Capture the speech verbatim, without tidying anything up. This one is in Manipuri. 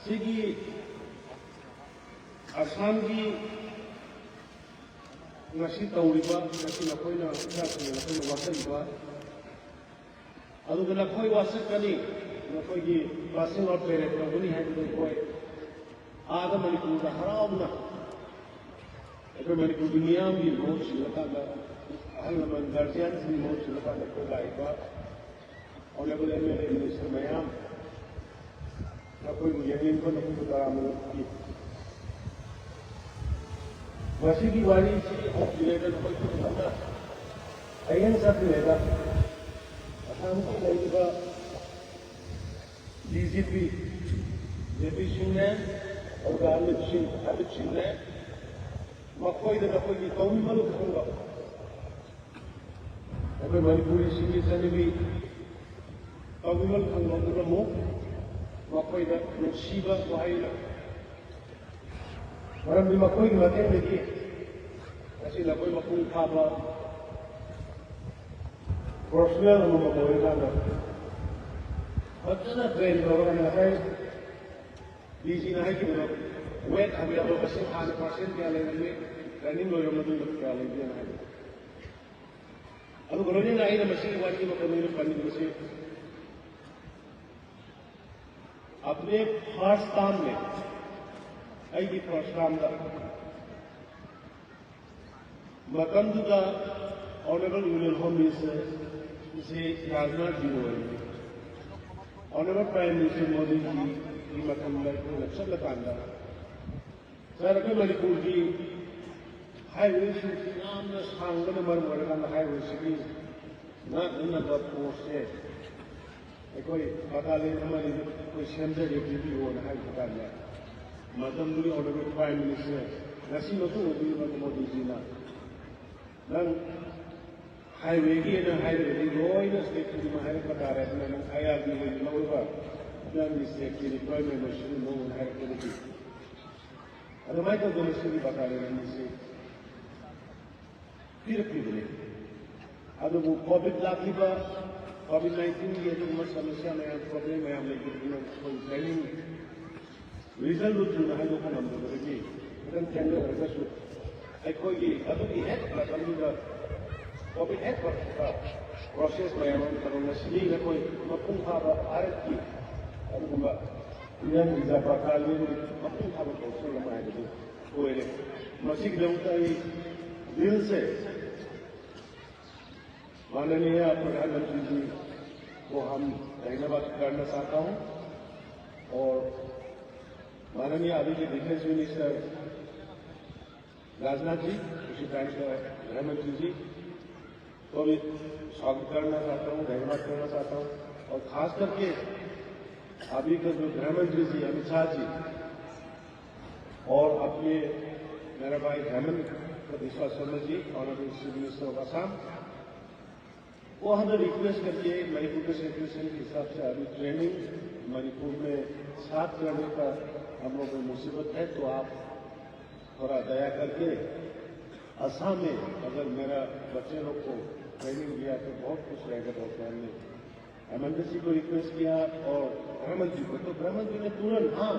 ꯁꯤꯒꯤ ꯑꯁꯥꯝꯒꯤ ꯉꯁꯤ ꯇꯧꯔꯤꯕ, ꯉꯁꯤ ꯅꯈꯣꯏꯅ, ꯏꯆꯥꯁꯤꯡꯅ ꯅꯈꯣꯏꯅ ꯋꯥꯁꯛꯏꯕ, ꯑꯗꯨꯒ ꯅꯈꯣꯏ ꯋꯥꯁꯛꯀꯅꯤ, ꯅꯈꯣꯏꯒꯤ passing out parade ꯇꯧꯒꯅꯤ ꯍꯥꯏꯕꯗꯨ ꯑꯩꯈꯣꯏ ꯑꯥꯗ ꯃꯅꯤꯄꯨꯔꯗ ꯍꯔꯥꯎꯅ ꯑꯩꯈꯣꯏ ꯃꯅꯤꯄꯨꯔꯒꯤ ꯃꯤꯌꯥꯝꯒꯤ ꯃꯍꯨꯠ ꯁꯤꯜꯂꯀꯥꯟꯗ, ꯑꯍꯜ ꯂꯃꯟ guardianꯁꯤꯡꯒꯤ ꯃꯍꯨꯠ ꯁꯤꯜꯂꯀꯥꯟꯗ ꯑꯩꯈꯣꯏ ꯂꯥꯛꯏꯕ honourable M L A minister ꯃꯌꯥꯝ, ꯅꯈꯣꯏꯕꯨ ꯌꯦꯡꯅꯤꯡꯕ ꯅꯈꯣꯏꯕꯨ ꯇꯔꯥꯃꯔꯨꯝ ꯄꯤ꯫ ꯃꯁꯤꯒꯤ ꯋꯥꯔꯤꯁꯤ ꯍꯧꯗ꯭ꯔꯤꯉꯩꯗ ꯅꯈꯣꯏ ꯄꯨꯝꯅꯃꯛꯅ ꯍꯌꯦꯡ ꯆꯠꯇ꯭ꯔꯤꯉꯩꯗ ꯑꯁꯥꯝꯒꯤ ꯂꯩꯔꯤꯕ D G P, J P ꯁꯤꯡꯅꯦ, ꯑꯗꯨꯒ ꯑꯃꯤꯠ ꯁꯤꯡ, ꯑꯃꯤꯠ ꯁꯤꯡꯅꯦ, ꯃꯈꯣꯏꯗ ꯅꯈꯣꯏꯒꯤ ꯇꯧꯕꯤꯐꯝ ꯈꯪꯕ, ꯑꯩꯈꯣꯏ ꯃꯅꯤꯄꯨꯔꯤꯁꯤꯡꯒꯤ ꯆꯠꯅꯕꯤ ꯇꯧꯕꯤꯐꯝ ꯈꯪꯕ ꯎꯠꯂꯝꯃꯨ꯫ ꯃꯈꯣꯏꯗ ꯅꯨꯡꯁꯤꯕ ꯋꯥꯍꯩ, ꯃꯔꯝꯗꯤ ꯃꯈꯣꯏꯒꯤ ꯃꯇꯦꯡꯗꯒꯤ ꯉꯁꯤ ꯅꯈꯣꯏ ꯃꯄꯨꯡ ꯐꯥꯕ professional ꯑꯃꯃꯝ ꯑꯣꯏꯔꯀꯥꯟꯗ ꯐꯖꯅ train ꯇꯧꯔꯒ ꯉꯁꯥꯏ D Gꯅ ꯍꯥꯏꯈꯤꯕꯗꯣ, weight ꯍꯟꯊꯕ ꯃꯁꯤꯡ ꯍꯥꯟꯅ percent ꯀꯌꯥ ꯂꯩꯔꯝꯃꯤ, training ꯂꯣꯏꯔꯕ ꯃꯇꯨꯡꯗ ꯀꯌꯥ ꯂꯩꯒꯦꯅ ꯍꯥꯏꯕꯗꯣ꯫ ꯑꯗꯨꯒ ꯂꯣꯏꯅꯅ ꯑꯩꯅ ꯃꯁꯤꯒꯤ ꯋꯥꯔꯤ ꯑꯃ ꯀꯩꯅꯣ ꯑꯩꯅ ꯄꯟꯅꯤꯡꯕꯁꯤ, ꯑꯄꯅꯦ first term ꯅꯦ, ꯑꯩꯒꯤ first term ꯗ, ꯃꯇꯝꯗꯨꯗ honourable Union Home Minister ꯁꯤ ꯔꯥꯖꯅꯥꯊ ꯖꯤ ꯑꯣꯏꯔꯝꯃꯤ꯫ Honourable Prime Minister ꯃꯣꯗꯤꯖꯤꯒꯤ ꯃꯇꯝꯗ ꯑꯩꯈꯣꯏꯅ ꯆꯠꯂꯀꯥꯟꯗ, ꯁꯥꯔ, ꯑꯩꯈꯣꯏ ꯃꯅꯤꯄꯨꯔꯒꯤ highway ꯁꯤꯡꯁꯤ ꯌꯥꯝꯅ ꯁꯥꯡꯕꯅ ꯃꯔꯝ ꯑꯣꯏꯔꯀꯥꯟꯗ highway ꯁꯤꯒꯤ ꯉꯥꯛꯅꯅꯕ force ꯁꯦ ꯑꯩꯈꯣꯏ battalion ꯑꯃꯅꯤ ꯑꯩꯈꯣꯏ ꯁꯦꯝꯖꯒꯦ ꯄꯤꯕꯤꯌꯣꯅ ꯍꯥꯏꯕ ꯀꯥꯟꯗ, ꯃꯇꯝꯗꯨꯒꯤ honourable Prime Minister, ꯉꯁꯤ ꯃꯇꯨꯡ ꯑꯣꯏꯕꯤꯔꯤꯕ ꯃꯣꯗꯤꯖꯤꯅ, "ꯅꯪ highway ꯒꯤꯅ ꯍꯥꯏꯔꯒꯗꯤ ꯂꯣꯏꯅ state ꯈꯨꯗꯤꯡꯃꯛ ꯍꯥꯏꯔꯛꯄ ꯇꯥꯔꯦ, ꯑꯗꯨꯅ ꯅꯪ I R B ꯑꯣꯏꯅ ꯂꯧꯔꯒ ꯅꯪꯒꯤ state ꯀꯤ requirement ꯂꯣꯏꯁꯤꯜꯂꯨ" ꯍꯥꯏꯔꯛꯄꯗꯒꯤ, ꯑꯗꯨꯃꯥꯏꯅ ꯇꯧꯗꯅ ꯁꯤꯒꯤ battalion ꯑꯅꯤꯁꯤ ꯄꯤꯔꯛꯈꯤꯕꯅꯤ꯫ ꯑꯗꯨꯕꯨ COVID ꯂꯥꯛꯈꯤꯕ, COVID nineteen ꯒꯤ ꯑꯗꯨꯒꯨꯝꯕ ꯁꯃꯁ꯭ꯌꯥ ꯃꯌꯥꯝ, problem ꯃꯌꯥꯝ ꯂꯩꯕꯗꯨꯅ ꯑꯩꯈꯣꯏ training ꯔꯤꯖꯜꯗꯨ ꯊꯨꯅ ꯍꯥꯏꯗꯣꯛꯄ ꯉꯝꯗꯕꯗꯒꯤ ꯈꯤꯇꯪ ꯊꯦꯡꯅꯔꯒꯁꯨ ꯑꯩꯈꯣꯏꯒꯤ ꯑꯗꯨꯒꯤ ꯍꯦꯛ ꯃꯇꯝꯗꯨꯗ ꯀꯣꯚꯤꯗ ꯍꯦꯛ ꯄꯛꯄ ꯄ꯭ꯔꯣꯁꯦꯁ ꯃꯌꯥꯝ ꯑꯃ ꯇꯧꯔꯒ ꯉꯁꯤꯗꯤ ꯑꯩꯈꯣꯏ ꯃꯄꯨꯡ ꯐꯥꯕ ꯚꯥꯔꯠꯀꯤ ꯑꯗꯨꯒꯨꯝꯕ ꯏꯟꯗꯤꯌꯟ ꯔꯤꯖꯥꯔꯚ ꯕꯇꯥꯂꯤꯌꯟꯒꯤ ꯃꯄꯨꯡ ꯐꯥꯕ ꯀꯥꯎꯟꯁꯤꯜ ꯑꯃ ꯍꯥꯏꯕꯗꯨ ꯑꯣꯏꯔꯦ꯫ ꯃꯁꯤꯒꯤꯗꯃꯛꯇ ꯑꯩ ꯗꯤꯜ ꯁꯦ माननीय प्रधानमंत्री जी को हम धन्यवाद करना चाहता हूँ और माननीय अभी के डिफेंस मिनिस्टर राजनाथ जी, उसी टाइम के गृह मंत्री जी को भी स्वागत करना चाहता हूँ, धन्यवाद करना चाहता हूँ। और खास करके अभी का जो गृह मंत्री जी अमित शाह जी और अपने मेरा भाई Hemant Biswa Sharma ji, honourable chief minister of Assam, वो हमें रिक्वेस्ट करके मणिपुर के सिचुएशन के हिसाब से अभी ट्रेनिंग मणिपुर में स्टार्ट करने का हम लोग में मुसीबत है, तो आप थोड़ा दया करके असम में अगर मेरा बच्चे लोग को ट्रेनिंग दिया तो बहुत खुश रहेगा, बहुत हमने हेमंत जी को रिक्वेस्ट किया और गृह मंत्री को, तो गृह मंत्री ने तुरंत हाँ